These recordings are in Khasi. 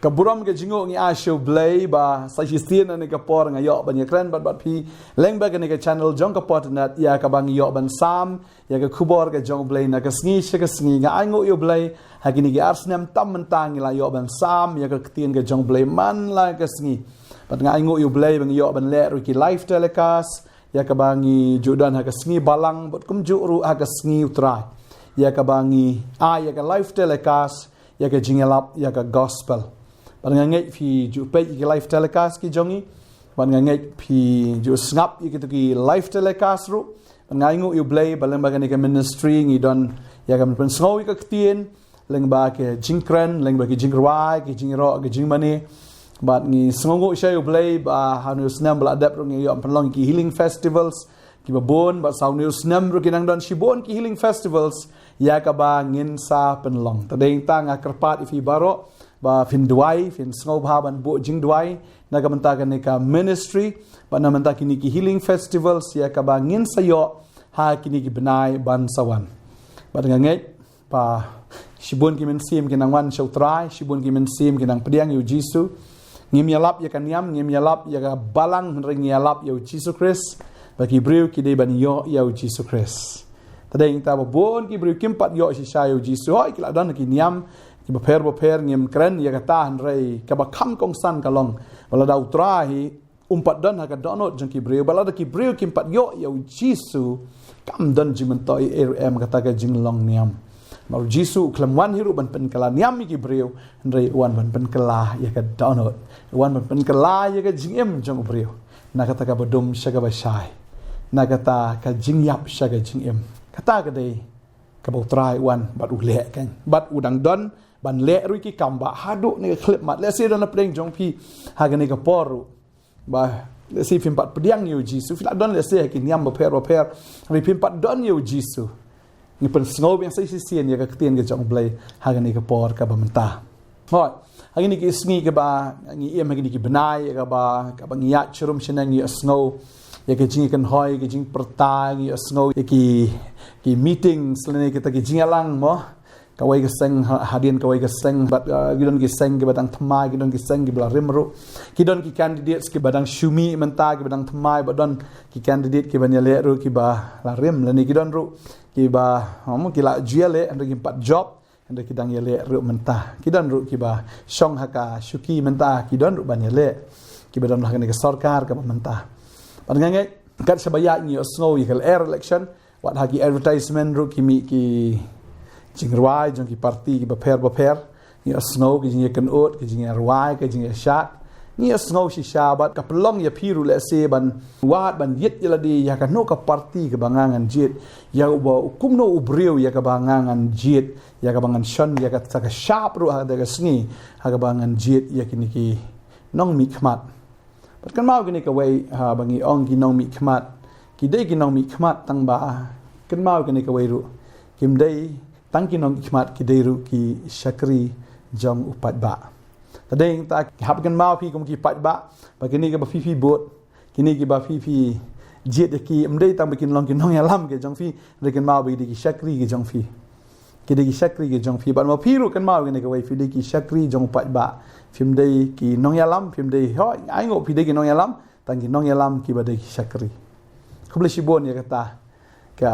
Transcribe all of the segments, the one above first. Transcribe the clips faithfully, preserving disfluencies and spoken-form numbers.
Ka burom ka jingnguh ngi ai sha U Blei ba sa shisien na kane ka por nga ïoh ban ïakren bad bad phi lyngba kane ka channel jong ka Potternet, ïa kaba ngi ïoh ban sam ïa ka khubor ka jong U Blei na ka sngi sha ka sngi. Nga ainguh ïa U Blei ha kine ki ar snem tam mynta ngi la ïoh ban sam ïa ka ktien ka jong U Blei man la ka sngi. Bad nga ainguh ïa U Blei ba ngi ïoh ban leh ruh ki live telecast ïa kaba ngi ju don ha ka sngi Balang bad kumjuh ruh ha ka sngi U Trai, ïa kaba ngi ai ïa ka live telecast ïa ka jingïalap ïa ka gospel. Bad nga ngeit phi ju peit ïa ki live telecast ki jong ngi, bad nga ngeit phi ju sngap ïa kito ki live telecast ruh. Bad nga ainguh ïa U Blei ba lyngba kane ka ministry ngi don ïa ka pynsngew ïa ka ktien lyngba ki jingkren, lyngba ki jingrwai, ki jingïaroh, ki jingmane. Bad ngi sngewnguh sha U Blei ba ha une u snem ba la dep ruh ngi ïoh pynlong ki healing festivals kiba bun, bad sa une u snem ruh ki nang don shibun ki healing festivals ïa kaba ngin sa pynlong. Te dei tang nga kyrpad ïa phi baroh ba phin duwai, phin sngewbha ban buh jingduwai na ka bynta kane ka ministry bad na ka bynta kine ki healing festivals ïa kaba ngin sa ïoh ha kine ki bnai ban sa wan. Bad nga ngeit ba shibun ki mynsiem ki nang wan sha U Trai, shibun ki mynsiem ki nang pdiang ïa U Jisu. Ngim ïalap ïa ka niam, ngim ïalap ïa ka Balang, hynrei ngi ïalap ïa U Jisu Khrist. Ba ki briew ki dei ban ïoh ïa U Jisu Khrist. Te dei tang ba bun ki briew kim pat ïoh shisha ïa U Jisu. Hooid ki la don ki niam kiba pher ba pher, ngim kren ïa kata, hynrei kaba kham kongsan ka long ba lada U Trai hi um pat don ha ka dohnud jong ki briew, ba lada ki briew kim pat ïoh ïa U Jisu, kam don jingmyntoi ei ei ruh em kata ka jinglong niam. Namar U Jisu u khlem wan hi ruh ban pynkylla niam ïa ki briew, hynrei u wan ban pynkylla ïa ka dohnud, u wan ban pynkylla ïa ka jingim jong u briew na kata kaba dum sha kaba shai, na kata ka jingïap sha ka jingim. Kata ka dei kaba U Trai u wan bad u leh, kan, bad u dang don ban leh ruh ïa ki kam ba haduh ne ka khyllipmat. Lehse don na pdeng jong phi ha kane ka por ruh ba lehse phim pat pdiang ïa U Jisu, phi la don lehse ha ki niam bapher bapher, hynrei phim pat don ïa U Jisu. Ngi pynsngew biang sa shisien ïa ka ktien ka jong U Blei ha kane ka por kaba mynta. Hooid, ha kine ki sngi kaba ngi im, ha kine ki bnai kaba, kaba ngi ïaid sharum shaneng, ngi ïohsngew ïa ka jingkynhoi, ka jingpyrta, ngi ïohsngew ïa ki, ki meetings lane kita ki jingïalang mo. Kawei ka seng ha-, hadien kawei ka seng, bad, uh, ki don ki seng kiba dang thymmai, ki don ki seng kiba la rim ruh. Ki don ki candidates kiba dang shu mih mynta kiba dang thymmai, bad don ki candidate kiba ïaleh ruh kiba la rim, lane ki don ruh kiba, um, ki la ju ïaleh, hynrei kim pat jop, hynrei ki dang ïaleh ruh mynta. Ki don ruh kiba shong ha ka shuki mynta, ki don ruh ban ïaleh, kiba don ha kane ka sorkar kaba mynta. Bad nga ngeit kat shaba ïaid ngi ïohsngew ïa ka lyer election, wat ha ki advertisement ruh ki mih ki jingrwai jong ki parti kiba pher bapher. Ngi ïohsngew ki jingïakynduh, ki jingïarwai, ki jingïashad. Ngi ïohsngew shisha, bad ka pynlong ïa phi ruh lehse ban wad, ban ïit ïa lade ïa kano ka parti kaba nga ngan jied, ïa uba, kumno u briew ïa kaba nga ngan jied, ïa kaba ngan shon ïa kata ka shap ruh ha kata ka sngi ha kaba ngan jied ïa kine ki nongmihkhmat. Bad kynmaw kine kawei, ha, ba ngi ong ki nongmihkhmat, ki dei ki nongmihkhmat tang ba, kynmaw kine kawei ruh, kim dei tang ki nongmihkhmat, ki dei ruh ki shakri jong u paidbah. Te dei tang hap kynmaw phi kum ki paidbah ba kine kiba phi phi bud, kine kiba phi phi jied ïa ki, ym dei tang ba kin long ki nongïalam ki jong phi, hynrei kynmaw ba ki dei ki shakri ki jong phi. Ki dei ki shakri ki jong phi. Bad ma phi ruh kynmaw kine kawei, phi dei ki shakri jong u paidbah. Phim dei ki nongïalam, phim dei, hooid, ainguh phi dei ki nongïalam, tang ki nongïalam kiba dei ki shakri. Khublei shibun ïa kata ka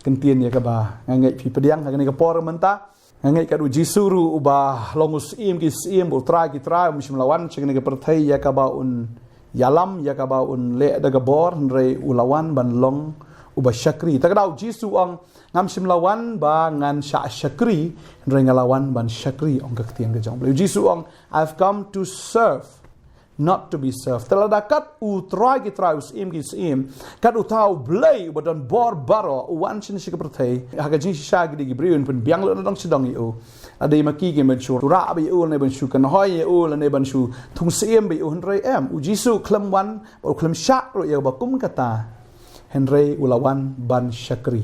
ktien ïa kaba nga ngeit phi pdiang ha kane ka por mynta. Nga ngeit kat U Jisu ruh uba long u Syiem ki syiem, U Trai ki trai, um shym la wan sha kane ka pyrthei ïa kaba un ïalam, ïa kaba un leh da ka bor, hynrei u la wan ban long uba shakri. Te ka daw U Jisu u ong, ngam shym la wan ba ngan shah shakri, hynrei nga la wan ban shakri, ong ka ktien ka jong U Blei. U Jisu u ong, "I've come to serve, not to be served." Te lada kat U Trai ki trai, U Syiem ki syiem, kat uta U Blei uba don bor baroh, u wan shane sha ka pyrthei ha ka jingshisha ki dei ki briew, un pynbiang lut na dong sha dong ïa u. Lada ma ki ki ban shu rah ba ïa u, lane ban shu kynhoi ïa u, lane ban shu thung syiem ba ïa u, hynrei em. U Jisu u khlem wan, u khlem shah ruh ïa kaba kum kata, hynrei u la wan ban shakri.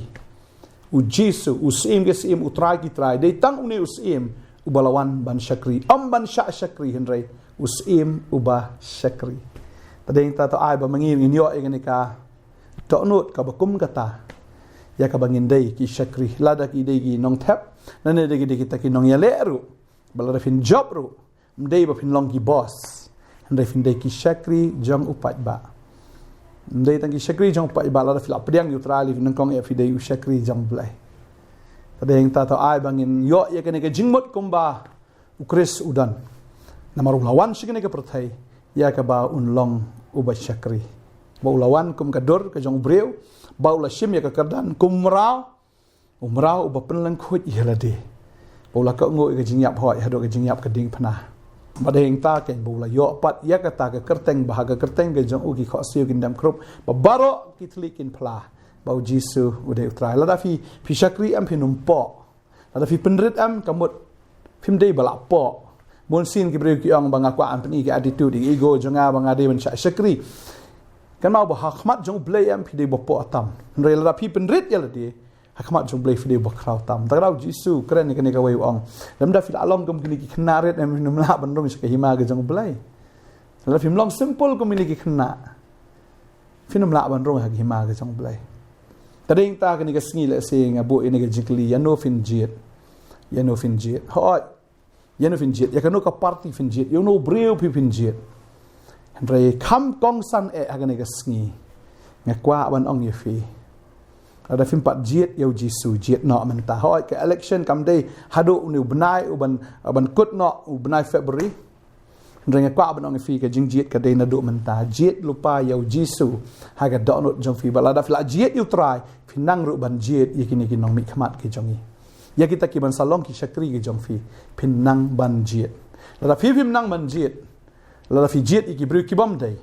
U Jisu, U Syiem ki syiem, U Trai ki trai, dei tang une U Syiem uba la wan ban shakri. Ym ban shah shakri, hynrei U Syiem uba shakri. Te dei tang to ai ba ma ngi ngin ïoh ïa kane ka dohnud kaba kum kata, ïa kaba ngin dei ki shakri. Lada ki dei ki nongthep, lane dei ki dei kita ki nongïaleh ruh, ba lada phin jop ruh, Ym dei ba phin long ki boss, hynrei phin dei ki shakri jong u paidbah. Ym dei tang ki shakri jong u paidbah, lada phi la pdiang ïa u Trai, phi nyngkong ïa phi dei u shakri jong u Blei. Te dei hangta to ai ba ngin ïoh ïa kane ka jingmut kumba u Khrist u don. Namar u la wan sha kane ka pyrthei ïa kaba un long uba shakri, ba u la wan kum ka dur ka jong u briew, ba u la shim ïa ka kyrdan kum u mraw, u mraw uba pynlyngkhuid ïa lade, ba u la kohnguh ïa ka jingïap hoi haduh ka jingïap ka diengphna. Ba dei hangta keiñ ba u la ïoh pat ïa kata ka kyrteng, ba ha ka kyrteng ka jong u ki khohsiew kin dem khrup, ba baroh ki thylliej kin phla ba u Jisu u dei u Trai. Lada phi, phi shakri em, phin ym poh. Lada phi pynrit em, ka mut phim dei ba la poh. Bun sien ki briew ki ong ba nga kwah ban pyni ka attitude, ego jong nga ba nga dei ban shah shakri. Kynmaw ba ha khmat jong u Blei em phi dei ba poh tam, hynrei lada phi pynrit ïa lade, ha khmat jong u Blei phi dei ba khraw tam. Te ka daw u Jisu u kren ïa kane kawei, u ong, lymda phi la long kum kine ki khynnah rit em, phin ym lah ban rung sha ka hima ka jong u Blei. Lada phim long simple kum kine ki khynnah, phin ym lah ban rung ha ka hima ka jong u Blei. Te dei hangta kane ka sngi lehse nga buh ïa kane ka jingkylli, ïano phin jied? Ïano phin jied? Hooid, ïano phin jied? Ïa kano ka party phin jied? Ïa uno u briew phi phin jied? Hynrei kham kongsan eh ha kane ka sngi, nga kwah ban ong ïa phi, lada phim pat jied ïa u Jisu, jied noh mynta. Hooid, ka election kam dei haduh une u bnai, u ban, u ban kut noh u bnai February. Hynrei nga kwah ban ong ïa phi, ka jingjied ka dei naduh mynta. Jied lypa ïa u Jisu ha ka dohnud jong phi. Ba lada phi la jied ïa u Trai, phin nang ruh ban jied ïa kine ki nongmihkhmat ki jong ngi, ïa kita ki ban sa long ki shakri ki jong phi, phin nang ban jied. Lada phi phim nang ban jied, lada phi jied ïa ki briew ki bym dei,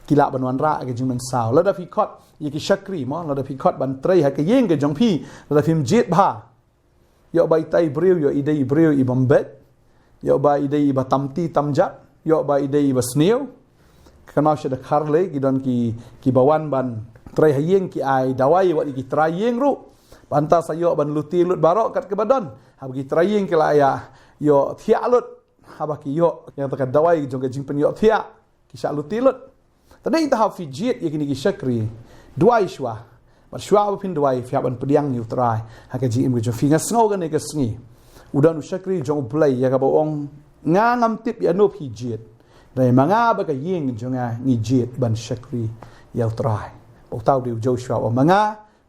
ki lah ban wanrah ka jingmynsaw. Lada phi khot ïa ki shakri mo, lada phi khot ban trei ha ka ïing ka jong phi, lada phim jied bha, ïoh ba itai i briew, ïoh i dei i briew i bym beit, ïoh ba i dei iba tam ti tam jat, ïoh ba i dei iba sniew. Kynmaw sha da kharlei ki don ki, kiba wan ban trei ha ïing ki ai dawai wat ïa ki trai ïing ruh. Bad hangta sa ïoh ban luti lut baroh kat kaba don. Haba ki trai ïing ki la ïa ïohthiah lut, haba ki ïoh ïa kata ka dawai jong ka jingpynïohthiah, ki shah luti lut. Te dei hangta haba phi jied ïa kine ki shakri, duwai shuwa. Bad shuwa ba phin duwai, phi hap ban pdiang ïa u Trai ha ka jingim ka jong phi. Nga sngew kane ka sngi u don u shakri jong u Blei ïa kaba u ong, nga ngam tip ïano phi jied, hynrei ma nga bad ka ïing jong nga ngi jied ban shakri ïa u Trai. Ba uta u dei u Joshua, u ong, ma nga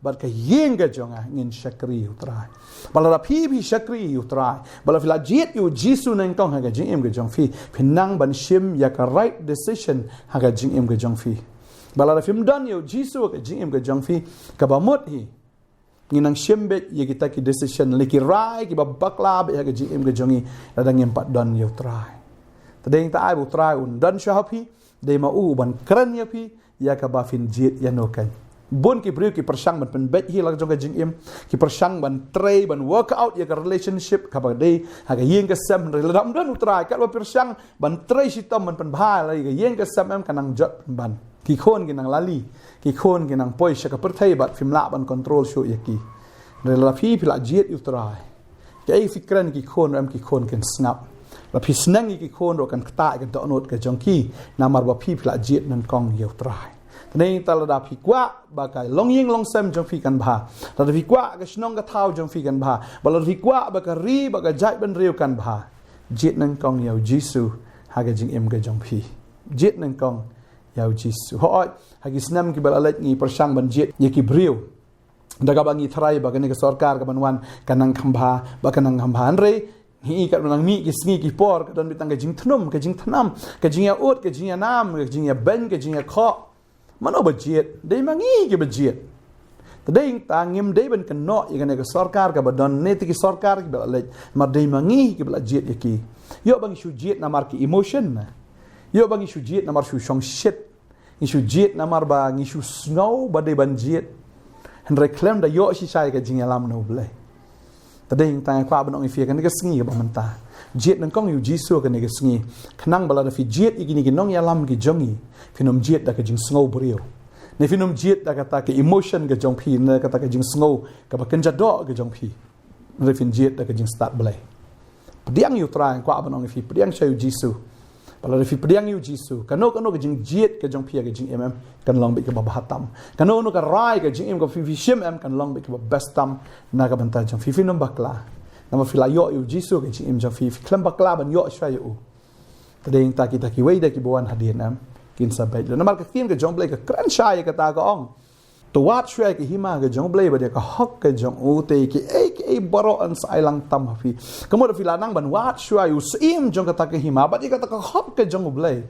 bad ka ïing ka jong nga ngin shakri ïa u Trai. Ba lada phi, phi shakri ïa u Trai, ba lada phi la jied ïa u Jisu nyngkong ha ka jingim ka jong phi, phin nang ban shim ïa ka right decision ha ka jingim ka jong phi. Ba lada phim don ïa u Jisu ha ka jingim ka jong phi, kaba mut hi, ngin nang shim beit ïa kita ki decision lei, ki rai kiba bakla beit ha ka jingim ka jong ngi, lada ngim pat don ïa u Trai. Te dei hangta ai ba u Trai un don shuwa ha phi, dei ma u u ban kren ïa phi ïa kaba phin jied ïano keiñ. Bun ki briew ki pyrshang ban pynbeit hi la jong ka jingim, ki pyrshang ban trei, ban work out ïa ka relationship kaba dei ha ka ïing ka sem, hynrei lada ym don u Trai, katba pyrshang ban trei shitom ban pynbha la ïa ka ïing ka sem em, kan nang jot pynban. Ki khun kin nang lali, ki khun kin nang poi sha ka pyrthei bad phim lah ban control shuh ïa ki. Hynrei lada phi, phi la jied ïa u Trai, kaei phi kren ki khun ruh em, ki khun kin sngap. Lada phi sneng ïa ki khun ruh kan ktah ïa ka dohnud ka jong ki, namar ba phi, phi la jied nyngkong ïa u Trai. Te dei hangta lada phi kwah ba ka longïing longsem jong phi kan bha, lada phi kwah ka shnong ka thaw jong phi kan bha, ba lada phi kwah ba ka ri bad ka jaitbynriew kan bha, jied nyngkong ïa u Jisu ha ka jingim ka jong phi. Jied nyngkong ïa u Jisu. Hooid, ha ki snem kiba la leit ngi pyrshang ban jied ïa ki briew da kaba ngi tharai ba kane ka sorkar kaban wan kan nang kham bha, ba kan nang kham bha, hynrei ngi i katba nang mih ki sngi ki por, ka don beit tang ka jingthnum, ka jingthnam, ka jingïaud, ka jingïanam, ka jingïabeiñ, ka jingïakhoh. Mano ba jied? Dei ma ngi kiba jied. Te dei hangta ngim dei ban kynnoh ïa kane ka sorkar kaba don ne te ki sorkar kiba la leit, namar dei ma ngi kiba la jied ïa ki. Ïoh ba ngi shu jied namar ki emotion, ïoh ba ngi shu jied namar shu shongshit, ngi shu jied namar ba ngi shu sngew ba dei ban jied. Hynrei khlem da ïoh shisha ïa ka jingïalam na u Blei. Te dei hangta nga kwah ban ong ïa phi ha kane ka sngi kaba mynta, jied nyngkong ïa u Jisu ha kane ka sngi. Khnang ba lada phi jied ïa kine ki nongïalam ki jong ngi, phin ym jied da ka jingsngew briew, ne phin ym jied da kata ka emotion ka jong phi, ne kata ka jingsngew kaba kynja doh ka jong phi. Hynrei phin jied da ka jingstad Blei. Pdiang ïa u Trai, nga kwah ban ong ïa phi, pdiang sha u Jisu. Ba lada phi pdiang ïa u Jisu, kano kano ka jingjied ka jong phi ha ka jingim em, kan long beit kaba bha tam. Kano kano ka rai ka jingim kaba phi, phi shim em, kan long beit kaba best tam na ka bynta jong phi. Phin ym bakla. Namar phi la ïoh ïa u Jisu ka jingim jong phi, phi khlem bakla ban ïoh shuwa ïa u. Te dei ïa kita kiwei de kiba wan hadien em, kin sa beit lut. Namar ka ktien ka jong U Blei ka kren shai ïa kata, ka ong, to wad shuwa ïa ka hima ka jong U Blei bad ïa ka hok ka jong u, te kiei kiei baroh yn sa ai lang tam ha phi. Ka mut phi la nang ban wad shuwa ïa u syiem jong kata ka hima bad ïa kata ka hok ka jong U Blei.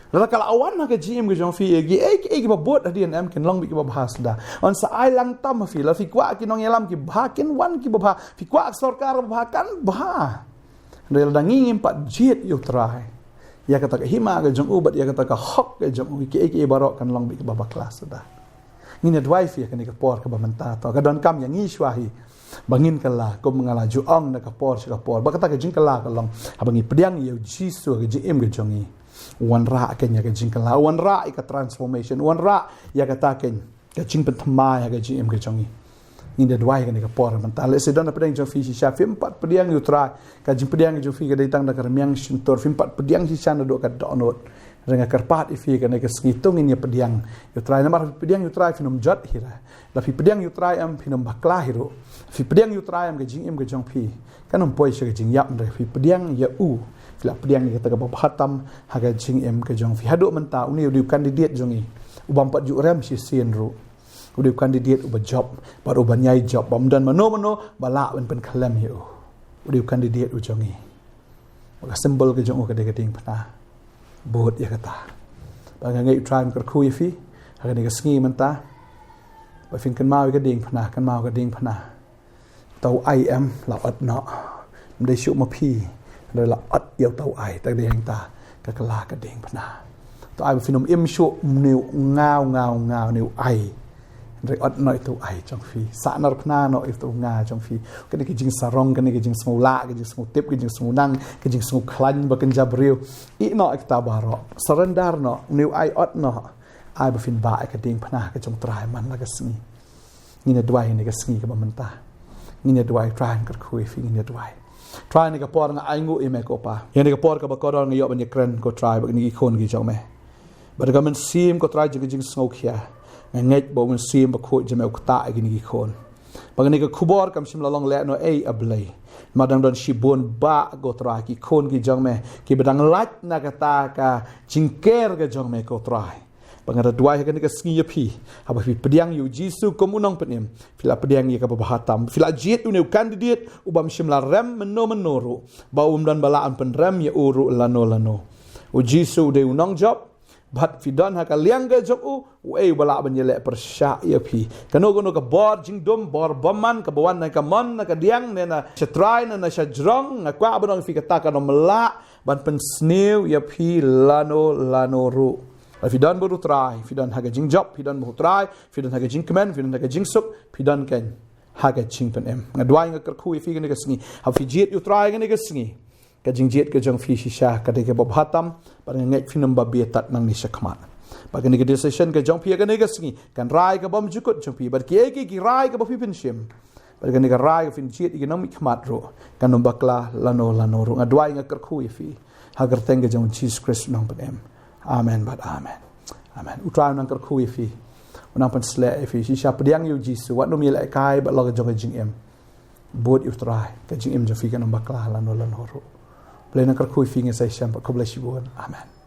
Lada ka la wan ha ka jingim ka jong phi, ïa kiei kiei kiba bud hadien em kin long beit kiba bha suda. Yn sa ai lang tam ha phi. Lada phi kwah ki nongïalam kiba bha, kin wan kiba bha. Phi kwah ka sorkar ba bha, kan bha. Hynrei lada ngi ngim pat jied ïa U Trai, ïa kata ka hima ka jong u bad ïa kata ka hok ka jong u, kiei kiei baroh kan long beit kiba bakla suda. Ngin ïa duwai ïa phi ha kane ka por kaba mynta, to ka donkam ïa ngi shuwa hi ba ngin kylla, kum nga la ju ong na ka por sha ka por, ba kata ka jingkylla ka long haba ngi pdiang ïa u Jisu ha ka jingim ka jong ngi. U wanrah kein ïa ka jingkylla, u wanrah ïa ka transformation, u wanrah ïa kata kein ka jingpynthymmai ha ka jingim ka jong ngi. Ngin da duwai ha kane ka por mynta. Lehse don na pdeng jong phi shisha phim pat pdiang ïa U Trai. Ka jingpdiang ka jong phi ka dei tang da ka rmiang shyntur, phim pat pdiang shisha naduh ka dohnud. Hynrei nga kyrpad ïa phi ha kane ka sngi, to ngin ïa pdiang ïa U Trai. Namar phi pdiang ïa U Trai phin ym jot hi ruh. Lada phi pdiang ïa U Trai em, phin ym bakla hi ruh. Phi pdiang ïa U Trai em, ka jingim ka jong phi kan ym poi sha ka jingïap. Hynrei phi pdiang ïa u, phi la pdiang ïa kata kaba bha tam ha ka jingim ka jong phi. Haduh mynta une u dei u candidate jong ngi u bym pat ju rem shisien ruh. U dei u candidate uba jop bad uba ñiai jop, ba ym don mano mano ba lah ban pynkhlem ïa u. U dei u candidate u jong ngi. Ba ka symbol ka jong u ka dei ka diengphna. Bud ïa kata. Ba nga ngeit U Trai un kyrkhu ïa phi ha kane ka sngi mynta. Ba phin kynmaw ïa ka diengphna, kynmaw ka diengphna. Uta u ai em, la ot noh. Ym dei shuh ma phi. Hynrei la ot ïa uta u ai, te dei hangta ka kylla ka diengphna. Uta u ai ba phin ym im shuh, une u nga, u nga, u nga, une u ai. Hynrei ot noh ïa uta u ai jong phi. Sahnarphna noh ïa uta u nga jong phi. Kane ka jingsarong, kane ka jingsngewlah, ka jingsngewtip, ka jingsngewnang, ka jingsngewkhlaiñ ba kynja briew. Ïeh noh ïa kata baroh. Surrender noh, une u ai, ot noh. Ai ba phin bah ïa ka diengphna ka jong U Trai man la ka sngi. Ngin ïa duwai ha kane ka sngi kaba mynta. Ngin ïa duwai, Trai, nga kyrkhu ïa phi, ngin ïa duwai. Trai, ha kane ka por nga ainguh ïa me ko Pa. Ïa kane ka por kaba kordor nga ïoh ban ïakren ko Trai bad kine ki khun ki jong me. Bad da ka mynsiem ko Trai jong ka jingsngewkhia, nga ngeit ba u Mynsiem Bakhuid jong me u ktah ïa kine ki khun. Ba kane ka khubor kam shym la long lehnohei, A Blei. Namar dang don shibun bah ko Trai ki khun ki jong me kiba dang lait na kata ka jingker ka jong me ko Trai. Ba nga da duwai ha kane ka sngi ïa phi, haba phi pdiang ïa u Jisu kum u Nongpynim, phi la pdiang ïa kaba bha tam. Phi la jied une u candidate u bym shym la rem mynno mynno ruh, ba um don ba lah ban pynrem ïa u ruh lano lano. U Jisu u dei u nongjop, bad phi don ha ka liang ka jong u, uei uba lah ban ïaleh pyrshah ïa phi? Kano kano ka bor jingdum, bor bymman, kaba wan na ka mon, na ka diang, ne na sha trai, ne na sha jrong, nga kwah ban ong ïa phi, kata kan ym lah ban pynsniew ïa phi lano lano ruh. Phi don bad u Trai, phi don ha ka jingjop, phi don bad u Trai, phi don ha ka jingkmen, phi don ha ka jingsuk, phi don kein ha ka jingpynim. Nga duwai, nga kyrkhu ïa phi ha kane ka sngi. Haba phi jied ïa u Trai ha kane ka sngi, ka jingjied ka jong phi shisha ka dei kaba bha tam, bad nga ngeit phin ym ba bieit tad nangne shakhmat. Bad kane ka decision ka jong phi ha kane ka sngi kan rai ka bymjukut jong phi bad kiei kiei ki rai kaba phi pynshim. Bad kane ka rai ka phin jied ïa ki nongmihkhmat ruh kan ym bakla lano lano ruh. Nga duwai, nga kyrkhu ïa phi ha ka kyrteng ka jong u Jisu Khrist u Nongpynim. Amen bad amen. Amen. U Trai u nang kyrkhu ïa phi, u nang pynshlur ïa phi. Shisha pdiang ïa u Jisu, wat nym ïalehkai bad la ka jong ka jingim. Bud ïa u Trai, ka jingim jong phi kan ym bakla lano lano ruh. Blei nang kyrkhu ïa phi, nga sa ïashem bad khublei shibun. Amen.